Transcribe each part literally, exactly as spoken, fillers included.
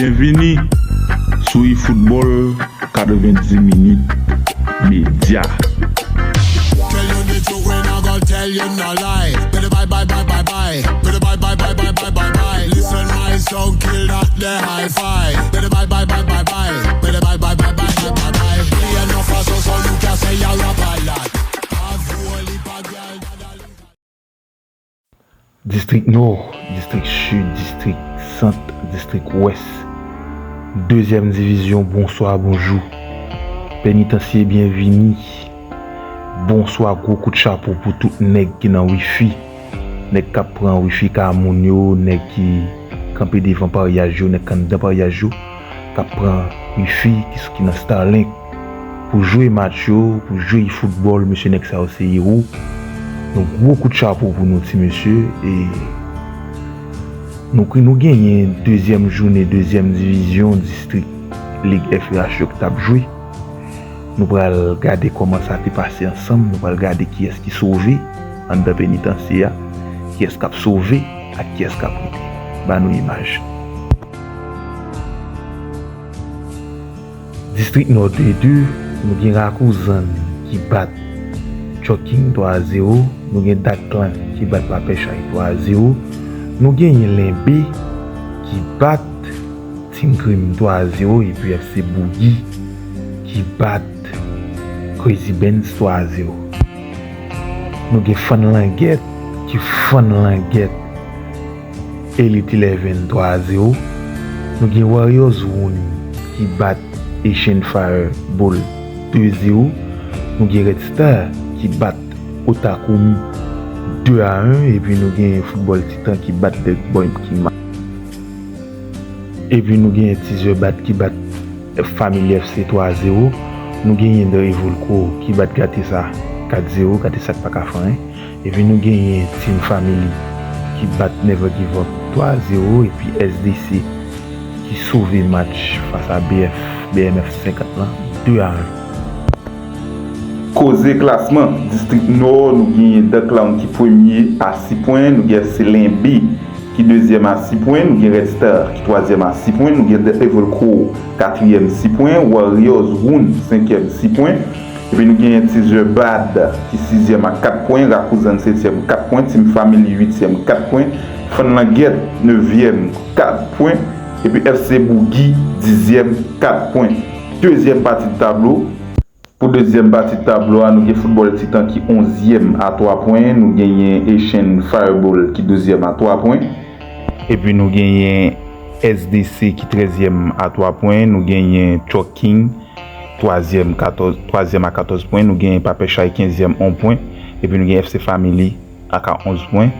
Byenvini sou eFootball katrevenndis minit Media. Tell you the truth, we not gonna tell you no lie. Better bye, bye, bye, bye, bye. Better bye, bye, bye, bye, bye, bye, bye. Listen my song, kill that the hi-fi. Better bye, bye, bye, bye, bye. Better bye, bye, bye, bye, bye, bye, bye. Play enough of so, so you can say you're a ballad. Have whole heap of girl that I listen. Distrik Nò, Distrik Sid, Distrik Sant, Distrik Wès. Dezyèm divizyon, bonswa, bonjou. Penitansye, byenvini. Bonswa, gwo kout chapo pou tout nèg ki nan wifi. Nèg k ap pran wifi ka moun yo, nèg ki kanpe devan paryaj yo, nèg k anndan paryaj yo, k ap pran wifi, ki, ki nan Starlink. Pou jwe match yo, pou jwe foutbòl, mesye nèg sa yo se ewo. Yon gwo kout chapo pou nou ti mesye. E nou, nou genyen dezyèm jounen dezyèm divizyon distrik Lig F E H yo ki t ap jwe. Nou pral gade kòman sa te pase ansanm, nou pral gade kiyès ki sove anndan penitansye a, kiyès k ap sove ak kiyès k ap rete. Ban nou imaj. Distrik Nò de de, nou gen Rakouzann ki bat Chòking twa a zewo, nou gen Daklan ki bat Papèchay twa a zewo, nou genyen Lenbe ki bat Team Krim twa a zewo, epi F C Boogie ki bat Crazy Benz twa a zewo. Nou gen Fann Langèt ki fann langèt Elite Eleven twa a zewo. Nou gen Warriors Wound ki bat Asian Fireball de zewo. Nou gen Red Star ki bat Otakumi de a en. Epi nou gen Football Titan ki bat Big Boy Kima. Epi nou gen Teaser Bat ki bat Family F C twa a zewo. Nou genyen The Evil Crew ki bat Gatesa kat zewo, Gatesa k pa ka fè anyen. Epi nou genyen Team Family ki bat Never Give Up twa a zewo. Epi S D C ki sove match fas a B F, B M F senkant lan de a en. Koze klasman, Distrik Nò, nou genyen The Clown ki premye a sis pwen, nou gen F C Lenbe ki dezyèm a sis pwen, nou gen Red Star ki twazyèm a sis pwen, nou gen The Evil Crew katriyèm sis pwen, Warriors Wound senkyèm sis pwen, epi nou genyen Teaser Bad ki sizyèm a kat pwen, Rakouzann setyèm kat pwen, Team Family uityèm kat pwen, Fann Langèt nevyèm kat pwen, epi F C Boogie dizyèm kat pwen. Dezyèm pati tablo. Pou dezyèm pati tablo a, nou gen Football Titan ki onzyèm a twa pwen, nou genyen Asian Fireball ki douzèm a twa pwen. Epi nou genyen S D C ki trèzyèm a twa pwen, nou genyen Truck King twazyèm, katòz, twazyèm a katòz pwen, nou genyen Papè Chay kenzyèm on pwen, epi nou genyen F C Family ak a onz pwen,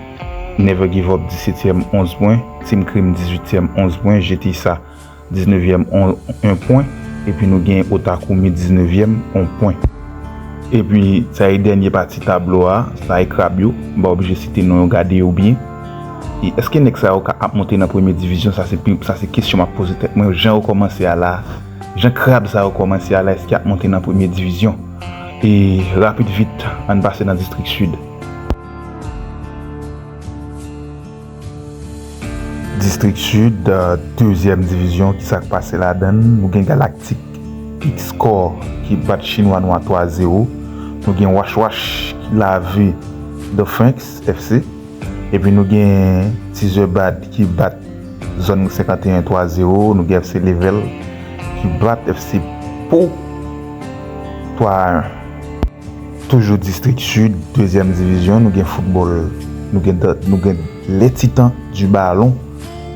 Never Give Up disetyèm onz pwen, Team Krim dizuityèm onz pwen, Jetisa diznèvyèm on, on pwen, epi nou gen Otakumi diznèvyèm on pwen. Epi sa e dènye pati tablo a, sa e krab yo, m pa oblije site non yo, gade yo byen. E èske nèg sa yo ka ap monte nan premye divizyon? Sa se pi, sa se kesyon m ap poze tèt mwen. Jan yo kòmanse a la, jan krab sa yo kòmanse a la, èske y ap monte nan premye divizyon? E rapid vit, ann pase nan Distrik Sid. Distrik Sid, euh, dezyèm divizyon, kisa k pase ladan l? Nou gen Galaktik X Core ki bat Chinwa Nwa twa zewo. Nou gen Wash Wash ki lave The Franks F C. Epi nou gen Teaser Bad ki bat Zòn senkanteyen twa zewo. Nou gen F C Level ki bat F C Po twa a en. Toujou Distrik Sid, dezyèm divizyon, nou gen foutbòl, nou gen, nou gen Les Titans du Ballon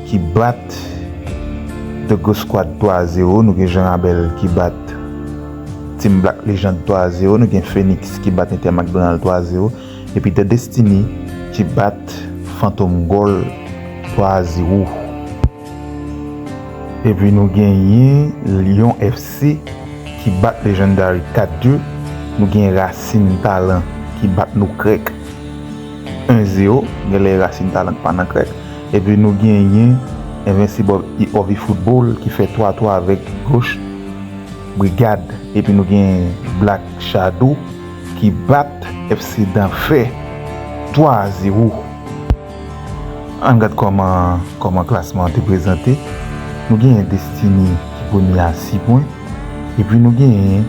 ki bat The Ghost Squad twa a zewo, nou gen Jan Abel ki bat Team Black Legend twa a zewo, nou gen Phoenix ki bat Inter McDonald twa a zewo, epi The Destiny ki bat Fantom Goal twa a zewo. Epi nou genyen Lyon F C ki bat Legendary kat de. Nou gen Racine Talent ki bat Nou Krèk en zewo. Genlè Racine Talent pa nan Krèk. Epi nou genyen Invincible Ovi Football ki fè twa twa avèk Gauche Brigade. Epi nou gen Black Shadow ki bat F C Danfè twa a zewo. Ann gad kòman, kòman klasman an te prezante. Nou genyen Destiny ki premye a sis pwen. Epi nou genyen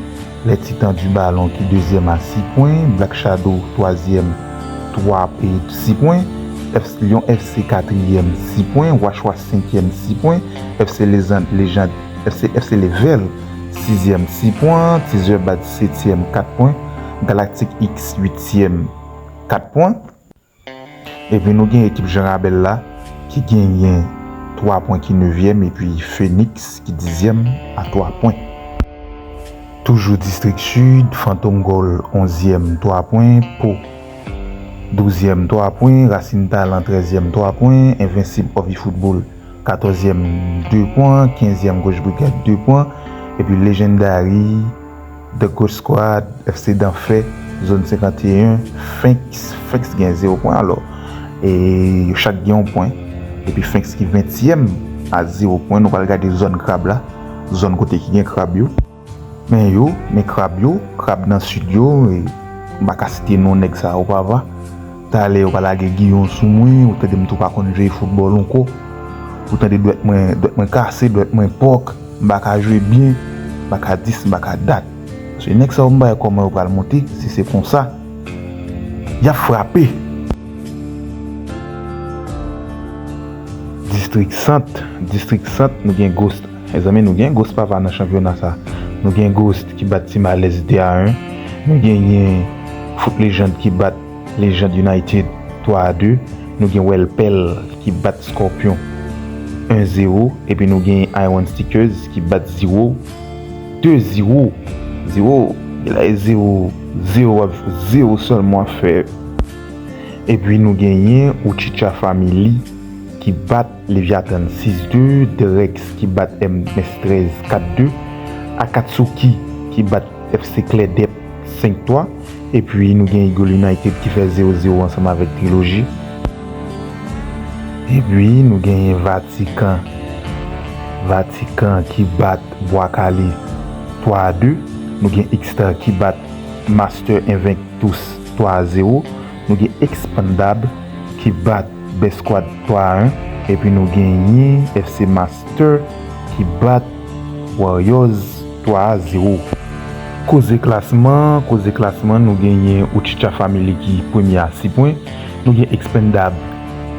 Les Titans du Ballon ki dezyèm a sis pwen. Black Shadow twazyèm, twa e sis pwen. F C, Lyon F C katriyèm, sis pwen. Wash Wash senkyèm, sis pwen. F C Légende, Légende, F C, F C Level sizyèm, sis pwen. Teaser Bad setyèm, kat pwen. Galactic X uityèm, kat pwen. Epi nou gen ekip Jan Rabèl la ki genyen twa pwen, ki nevyèm, epi Phoenix ki dizyèm a twa pwen. Toujou Distrik Sid, Fantom Gold onzyèm, twa pwen, Po douzyèm, twa pwen, Racine Talent trèzyèm, twa pwen, Invincible Ovi Football katòzyèm, de pwen, kenzyèm Gauche Brigade, de pwen, epi Legendary, The Ghost Squad, F C Danfè, Zòn senkanteyen, Fanks, Fanks gen zewo pwen alò. E yo chak gen yon pwen. Epi Fanks ki ventyèm a zewo pwen. Nou pral gade zòn krab la, zòn kote ki gen krab yo. Men yo, men krab yo, krab nan sid yo, e, m pa ka site non nèg sa yo, papa. Talè yo pral lage giyon sou mwen, ou tande m tou pa konn jwe foutbòl ankò. Ou tande dwèt mwen, dwèt mwen kase, dwèt mwen pòk, m pa ka jwe byen, m pa ka dis, m pa ka dat. Paske nèg sa yo m pa wè kòman yo pral monte, si se konsa. Y ap frape. Distrik Sant, Distrik Sant, nou gen Ghost. Mezanmi, nou gen Ghost papa nan chanpyona sa. Nou gen Ghost ki bat Ti Malèz de a en. Nou genyen Foot Legend ki bat Legend United twa a de. Nou gen Wèl Pèl ki bat Scorpion en zewo. Epi nou gen Iron Stickers ki bat Zero de zewo. Zero, e la e zewo, zewo, zewo sèlman ap fè. Epi nou genyen Uchicha Family ki bat Leviathan sis de, Derex ki bat M S trèz kat de, Akatsuki ki bat F C Klèdèp senk twa, epi nou gen Eagle United ki fè zewo zewo ansanm avèk Trilogy. Epi nou genyen Vatican, Vatican ki bat Bwa Kale twa a de, nou gen X-Star ki bat Master Invictus twa a zewo, nou gen Expandable ki bat Best Squad twa a en, epi nou genyen F C Master ki bat Warriors twa a zewo. Koze klasman, koze klasman, nou genyen Uchicha Family ki premye a sis pwen, nou gen Expandable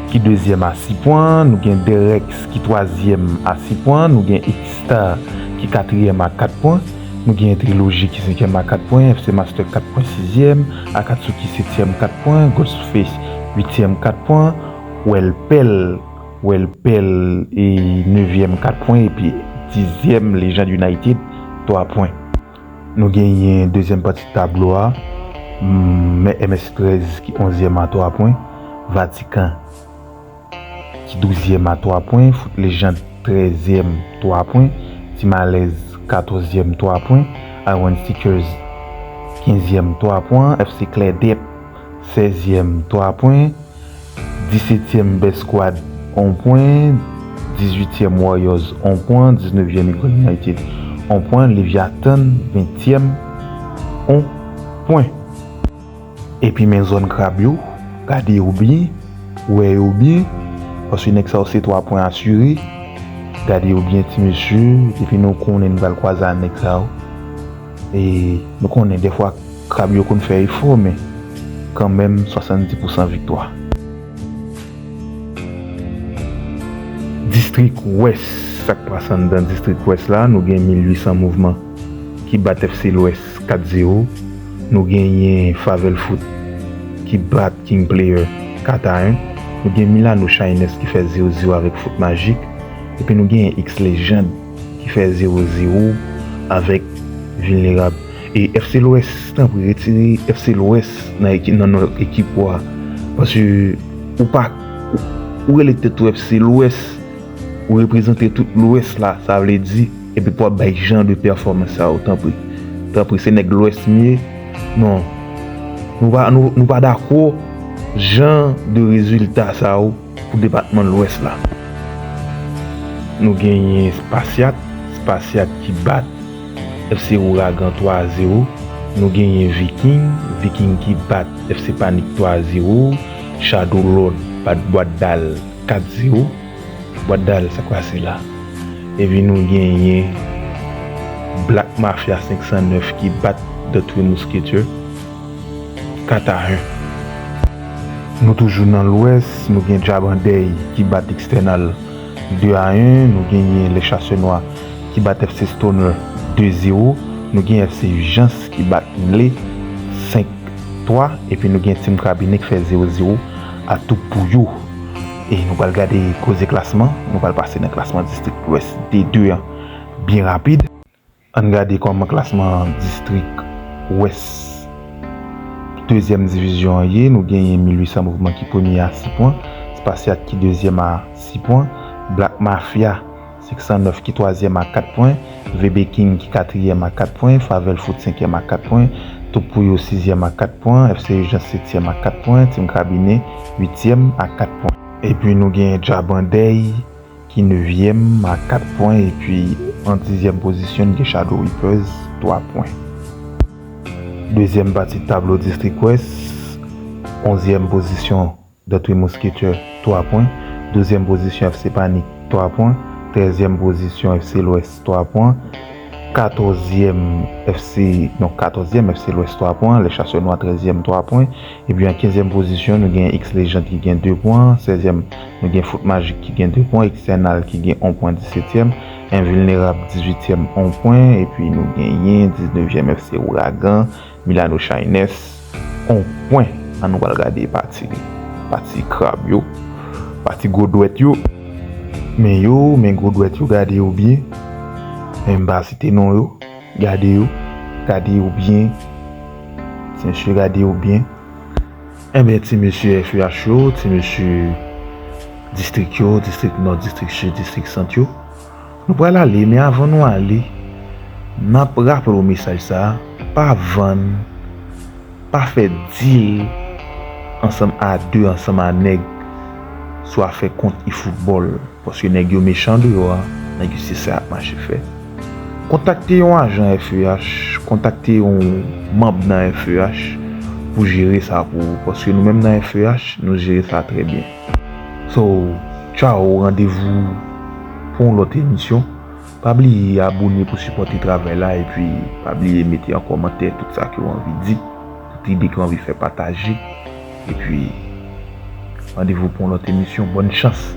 ki dezyèm a sis pwen, nou gen Derex ki twazyèm a sis pwen, nou gen X-Star ki katriyèm a kat pwen, nou gen Trilogy ki senkyèm a kat pwen, F C Master kat pwen sizyèm, Akatsuki setyèm kat pwen, Ghostface uityèm kat pwen, Wèl Pèl, Wèl Pèl e nevyèm kat pwen, epi dizyèm Legend United twa pwen. Nou genyen dezyèm pati tablo a, mm, M S trèz ki onzyèm a twa pwen, Vatican ki douzyèm a twa pwen, Foot Legend trèzyèm twa pwen, Ti Malèz katòzyèm twa pwen, Iron Stickers kenzyèm twa pwen, F C Klèdèp sèzyèm twa pwen, disetyèm Best Squad on pwen, dizuityèm Warriors on pwen, diznevyèm Eagle United on pwen, Leviathan ventyèm on pwen. Epi men zòn krab yo, gade yo byen, wè yo byen, paske nèg sa yo se twa pwen asire. Gade yo byen ti mesye, epi nou konnen nou pral kwaze a nèg sa yo. E nou konnen dèfwa krab yo konn fè efò, men kanmenm swasanndis pousan viktwa. Distrik Wès, sa k pase anndan Distrik Wès la, nou gen mil uitsan Mouvman ki bat F C Lwès kat zewo. Nou genyen Favel Foot ki bat King Player kat a en. Nou gen Milano Shines ki fè zewo zewo avèk Foot Magic. Epi nou genyen X Legend ki fè zewo zewo avèk Vilnerab. E F C Lwès, tanpri, retire F C Lwès nan eki-, nan non ekip ou a. Paske ou pa, ou, ou rele tèt ou F C Lwès, ou reprezante tout Lwès la, sa vle di, epi pou w ap bay jan de pèfòmans sa yo, tanpri. Tanpri, se nèg Lwès m ye. Non. Nou pa, nou, nou pa dakò jan de rezilta sa yo pou depatman Lwès la. Nou genyen Spasyat, Spasyat ki bat F C Ouragan twa a zewo. Nou genyen Viking, Viking ki bat F C Panik twa a zewo. Shadow Lord bat Bwat Dal kat zewo. Bwat Dal, sa k pase la? Epi nou genyen Black Mafia senk san nèf ki bat The Three Musketeers kat a en. Nou toujou nan Lwès, nou gen Djabandèy ki bat External de a en, nou genyen Les Chasseurs Noirs ki bat F C Stoner de zewo, nou gen F C Urgence ki bat Nle senk twa, epi nou gen Team Krabiné ki fè zewo zewo a Toupouyo. E nou pral gade koze klasman, nou pral pase nan klasman distrik Lwès de de an byen rapid. Ann gade kòman klasman distrik Wès dezyèm divizyon an ye. Nou genyen mil uit san Mouvman ki premye a sis pwen, Spasyat ki dezyèm a sis pwen, Black Mafia senk san nèf ki twazyèm a kat pwen, V B King ki katriyèm a kat pwen, Favèl Foot senkyèm a kat pwen, Toupouyo sizyèm a kat pwen, F C Urgence setyèm a kat pwen, Team Krabiné uityèm a kat pwen. Epi nou genyen Djabandèy ki nevyèm a kat pwen, epi an dizyèm pozisyon, n gen Shadow Reapers twa pwen. Dezyèm pati tablo distrik Wès, onzyèm pozisyon The Three Musketeers twa pwen, douzyèm pozisyon F C Panic twa pwen, trèzyèm pozisyon F C Lwès twa pwen, katòzyèm F C, non, katòzyèm F C Lwès twa pwen, Les Chasseurs Noirs trèzyèm twa pwen, epi an kenzyèm pozisyon, nou gen X Legend ki gen de pwen, sèzyèm, nou gen Foot Magic ki gen de pwen, External ki gen on pwen, disetyèm, Invulnérable dizuityèm, on pwen, epi nou genyen diznevyèm F C Ouragan, Milano Shines, on pwen. Ann nou pral gade pati, pati krab yo, pati gwo dwèt yo. Men yo, men gwo dwèt yo, gade yo byen. Men m pa site non yo. Gade yo, gade yo byen. Ti mesye, gade yo byen. Enben, ti mesye F E H yo, ti mesye distrik yo, distrik Nò, distrik Sid, distrik Sant yo, nou pral ale, men avan nou ale, n ap raple w mesaj sa a, pa vann, pa fè dil ansanm a de, ansanm a nèg sou afè kont eFootball, paske nèg yo mechan deyò a, nèg yo se sa y ap mache fè. Kontakte yon ajan F E H, kontakte yon manm nan F E H pou jere sa pou ou, paske nou menm nan F E H, nou jere sa trè byen. So, tchao, randevou pou yon lòt emisyon. Pa bliye abòne pou sipòte travay la, epi pa bliye mete an kòmantè tout sa ke w anvi di, tout ide ke w anvi fè pataje. Epi, randevou pou yon lòt emisyon. Bòn chans!